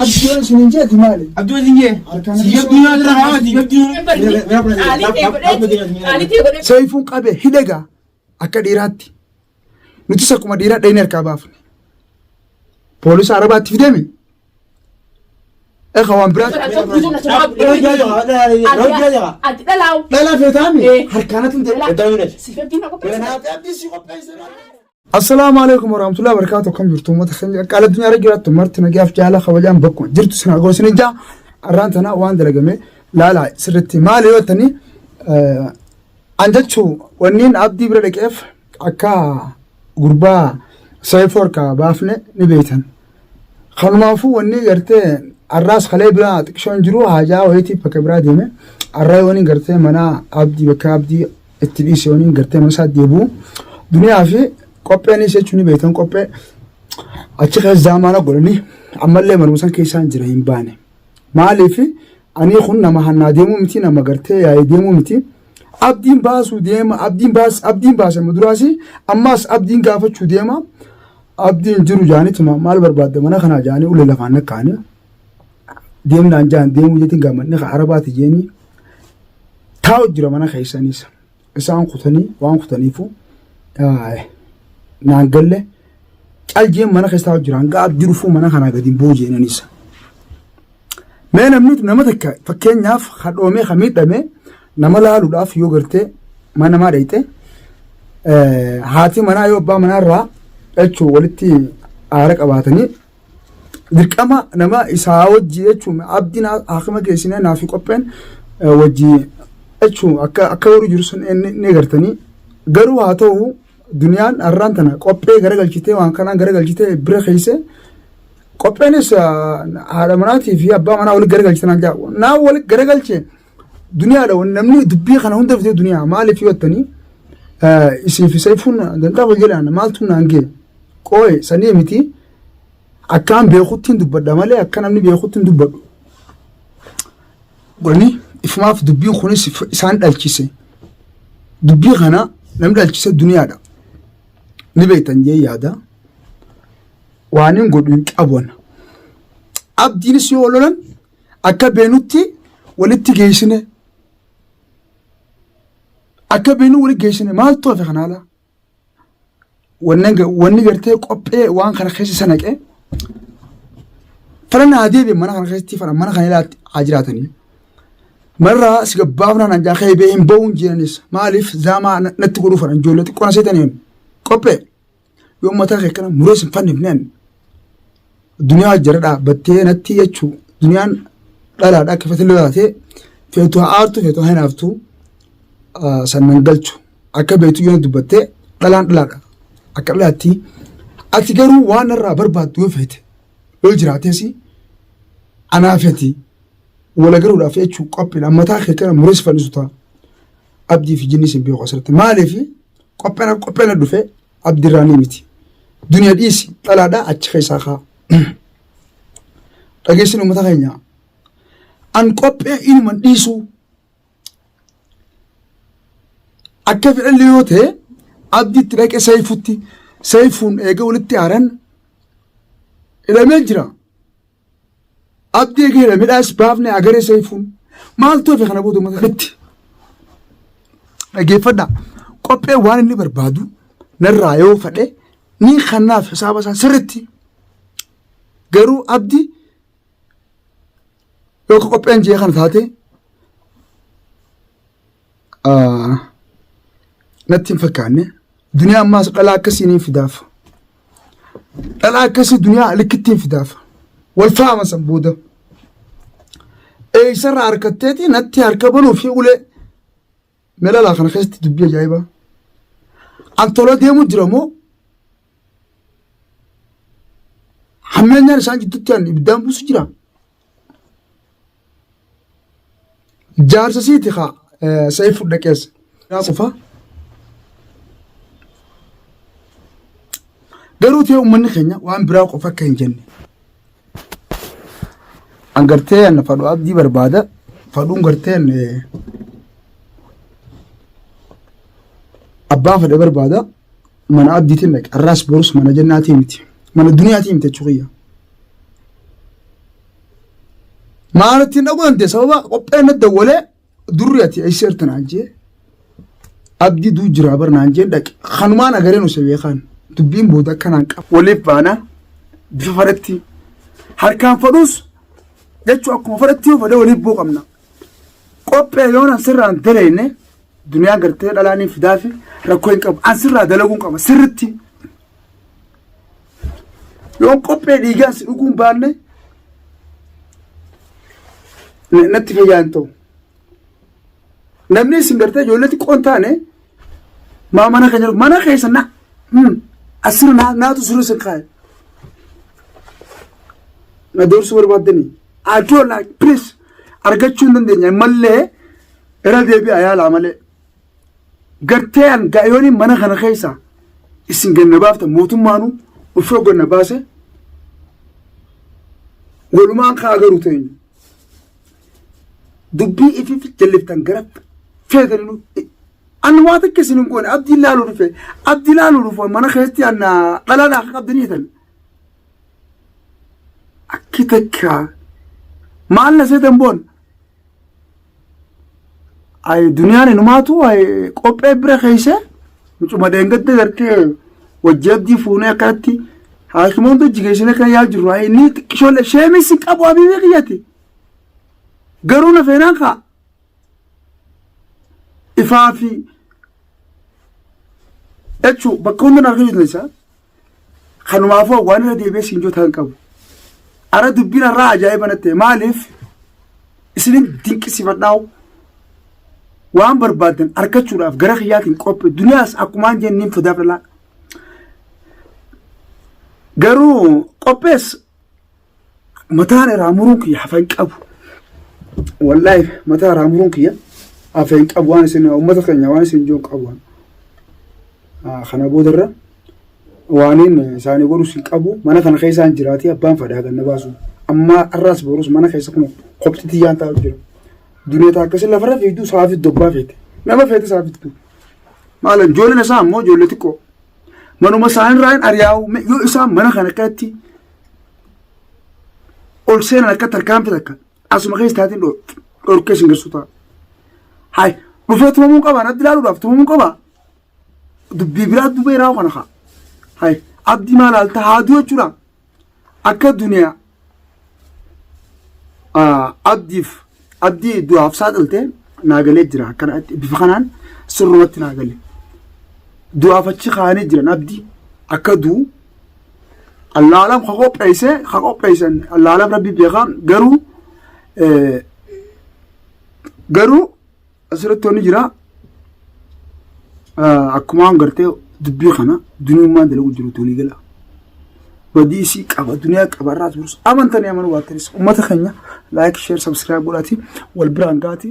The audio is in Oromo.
Abdii waan isin hin jeeti maali? Abdii waan isin jee. Harkaan Si jabduu naa jira haa si jabduu. Qaalii ta'e godheeti. Qaalii ta'e godheeti. Seefuun qabe hidhegaa akka dhiiraatti. Nutis akkuma dhiiraa dhayne harkaa baafne. Poolisa Arabaatti fideme. Egaa waan biraa. Ati dhalaawu. Dhala feetaami Eh. harkaanatu hin ta'e. Siif abdiin na qopheesse. Assalaamu alaikum warahmatullahi wabarakatuh. Akkam jirtu uummata keenya qaqqaala addunyaa irra jiraattu marti nagaaf jaala kabajaan bakkuma jirtu sin argoo sin ijaa arraan tana waan dalagame laala sirritti maali yoo jettanii an jechuu wanniin abdii bira dhaqeef akka gurbaa sayfoo harkaa baafne ni beektan. Kanumaafuu wanni gartee arraas kalee biraa xiqishoon jiru haajaa wayiitiif bakka biraa deeme arraa yooniin gartee mana abdii bakka abdii itti dhiise yooniin gartee mana isaa deebi'u duniyaa fi qopheenis jechuun ni beektan qophee achi keessa zaamaana godhanii ammallee manuma san keessaan jira hin baane. Maaliif anii kun nama hannaa deemuu miti nama gartee yaa'ee deemuu miti. Abdiin baasuu deema abdiin baas abdiin baase muduraasi ammaas abdiin gaafachuu deema. Abdiin jiru jaanituma maal barbaadda mana kanaa jaanii ulee lafaan nakkaanii deemnaan jaan deemuu jetiin gaammanni ka arabaati jeeni taa'u jira mana keessanis isaan kutanii waan kutaniifu naan galle caljeen mana keessa taa'u jira hanga abdii dhufuu mana kanaa gadi hin bu'u jeenanis. Mee namni nama takka fakkeenyaaf hadhoomee ka miidhame nama laaluudhaaf yoo gartee mana namaa dhayxe haati manaa yoo abbaa manaa irraa jechuun walitti aara qabaatanii dirqama nama isaa wajji jechuun abdiin haakima geessinee naafi qopheen wajji jechuun akka akka yeroo jiru sun ni agartanii garuu haa ta'u duniyaan har'aan tana qophee garagalchitee waan kanaan garagalchitee bira keesse Qopheenis haadha manaatii fi abbaa manaa walitti garagalchite naan jaa. Naa walitti garagalche duniyaadha namni dubbii kana hunda fidee duniyaa maaliif yoo jettanii isii fi sayfuun dantaa wal jedhaan maaltu naan gee qooye sanii miti akkaan beekutti hin dubbadha malee akka namni beekutti hin dubbadhu. Godhanii ifumaaf dubbiin kunis isaan dhalchise. Dubbii kana namni dhalchise duniyaadha. Ni beektan jee yaada. Waanin godhu hin qabu ana. Abdiinis yoo lolan akka beenutti walitti geessine. Akka beenu walitti geessine maaltu hafe kana alaa? Wanni gartee qophee waan kana keessa isa naqee fala naa deebi'e mana kana keessatti fala mana kana ilaatti haa jiraatanii. Marraa si gabbaafnaan anjaa ka'ee bee hin ba'uun jiranis maaliif zaamaa natti godhuu fadhan ijoollee xiqqoo na seetaniin qophee. Yoo mataa kee kana muree sin fannifneen duniyaa jara dhaabbattee natti jechuu duniyaan dhalaadha akka feete taatee feetu haa aartu feetu haa hinaaftu sannan galchu akka beektu yoo dubbattee dhalaan dhalaadha akka dhalaatti ati garuu waan irraa barbaaddu yoo feete yoo jiraates anaa feeti wal agaruudhaaf jechuu qophiidha mataa kee kana muree si fannisu ta'a abdii fi jinni sin beeku asirratti maaliif Qophena qophena dhufe abdirraa ni miti. Duniya dhiisi dhalaadha achi keessaa kaa. Dhageessin uummata keenya. An qophee inuman dhiisuu. Akka fedhallee yoo ta'e abdiitti dhaqe sayfutti sayfuun eega walitti aaran hidhamee jira. Abdii eega hidhamedhaas baafne agaree sayfuun maaltu hafe kana booda uummata kanatti. Dhaggeeffadhaa. Qophee waan inni barbaadu narraa yoo fadhe ni kannaaf hisaaba isaa sirritti. Garuu abdii yoo ka qopheen jee kana taate natti hin fakkaanne. Duniyaa ammaas dhalaa akkasii ni fidaaf. Dhalaa akkasii duniyaa likkitti hin fidaaf. Wal faama san booda. Eessarraa harkatteeti natti harka banuu fi ulee melalaa kana keessatti dubbii ajaa'ibaa. An tola deemuu jira moo hammeenyaan isaan jidduutti an ibiddaan buusu jira. Jaarsa siiti kaa sayfu dhaqees. Yaa qofa. Garuu ta'e uummanni keenya waan biraa qofa akka hin jenne. An gartee an fadhu abdii barbaada. Fadhuun gartee an abbaa fadhe barbaada. Mana abdiitiin dhaqe. Arraas borus mana jannaatii miti. Mana duniyaatii miti jechuu kiyya. Maal ittiin dhaquu danda'e sababa qopheen na dawwalee durri ati eessa jirta naan jee abdii duu jiraa bar naan jee dhaqe kanumaan agareen osoo beekaan dubbiin booda akkanaan qaba. Waliif baana bifa fadhatti harkaan fadhuus jechuu akkuma fadhatti yoo fadhe waliif buu qabna. Qophee yoon an sirraan daleenne duniyaa gartee dhalaanii fidaafi rakkoo hin qabu an sirraa dalaguun qaba sirritti. Yoon qophee dhiigaan si dhuguun baanne natti fayyaa hin ta'u. Namni isin gartee ijoollee xiqqoo hin taane maa mana keenya mana keessa na asirra naatu sirri isin kaa'e. Na doorsuu barbaaddanii. I don't like please argachuu hin dandeenya mallee irra deebi'a yaalaa malee. Gartee an gaayooniin mana kana keessa isin ganna baaftan mootummaanu ulfoo ganna baase walumaan kaa garuu teenyu. Dubbii ifiif jalliftan gara feetaninu an waa takka isin hin goone abdii laaluu dhufe abdii laaluu dhufe mana keessatti an dhalaa naa qabdanii tan. Akki takka maal na seetan boon Ay duniyaan inumaatu ay qophee bira keessa mucuma dheengadda gartee wajji abdii fuunee akkanatti haakimoon hojii geessine kan yaa jirru ay inni xiqqishoollee sheemis hin qabu abiibee kiyyati garuu na feenaan kaa ifaa fi jechuu bakka hunda na argachuu dandeessa kanumaafuu waan irra deebi'ee siin jotaa hin qabu ara dubbiin irraa ajaa'iba natti maaliif isinin dinqisiifadhaa'u waan barbaaddan argachuudhaaf gara kiyyaatiin qophii duniyaas akkumaan jenniin fidaaf dhalaa garuu qophees mataan irraa muruun kiyya hafa hin qabu wallaahi mataa irraa muruun kiyya hafa hin qabu waan isin uummata keenya waan isin jiru qabu kana boodarra waaniin isaanii godhus hin qabu mana kana keessaan jiraatee abbaan fadhaa ganna baasu amma har'aas borus mana keessa kun kophti tiyyaan taa'u jira duniyaa ta'a akkasii lafarra fiigdu saafii dobbaa feete nama feete saafittu maal ijoolleen isaa ammoo ijoollee xiqqoo manuma isaanirraa hin ariyaa'u yoo isaan mana kana akkatti ol seenan akka tarkaanfii takka asuma keessa taatiin dhorkee isin garsu ta'a. Hay dhufee tumamuu qaba natti ilaaluudhaaf tumamuu qaba. Dubbii biraa dubee raawwa kana kaa. Hay abdii maal haalta haaduu jechuudha. Akka duniyaa abdiif abdii du'aaf saaxilte naa galee jira akkana bifa kanaan sirrumatti naa gale. Du'aaf achi kaa'anii jiran abdii akka du'u Allaalam ka qopheesse ka qopheessan allaalam rabbi beekaa garuu garuu asirratti wanni jira akkumaan gartee dubbii kana duniyummaan dalagu jiru walii gala. Badii isii qaba duniyaa qaba irraa turus amantanii amanuu baattanis uummata keenya like share subscribe godhaati wal biraan gaati.